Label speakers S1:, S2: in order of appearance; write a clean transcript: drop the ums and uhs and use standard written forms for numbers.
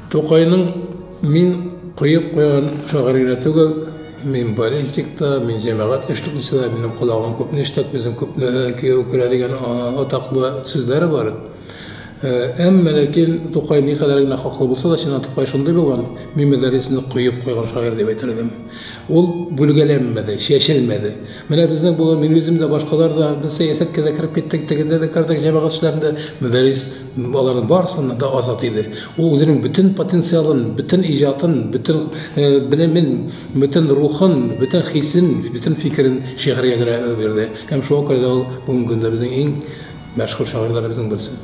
S1: Тукайның мин коеп куйган шагыйрь генә түгел, мин политик та, мин җәмәгать эшлеклесе дә, минем колагым күпне ишетә, күзем күпне күрә дигән атаклы сүзләре бар. Әмма ләкин Тукай никадәр генә хаклы булса да, чыннан Тукай шундый булган, мин Мөдәррисне коеп куйган шагыйрь дип әйтер идем. Ул бүлгәләнмәде, чәчелмәде. Менә безнең бүген, мин үзем дә, башкалар да, без сәясәткә дә кереп киттек, тегендә дә кердек, җәмәгать эшләрендә. Мөдәррис аларның барысыннан да азат иде. Ул үзенең бөтен потенциалын, бөтен иҗатын, бөтен белемен, бөтен рухын, бөтен хисен, бөтен фикерен шигырьгә генә бирде. Һәм шуңа күрә дә ул бүгенге көндә безнең иң мәшһүр шагыйрьләребезнең берсе.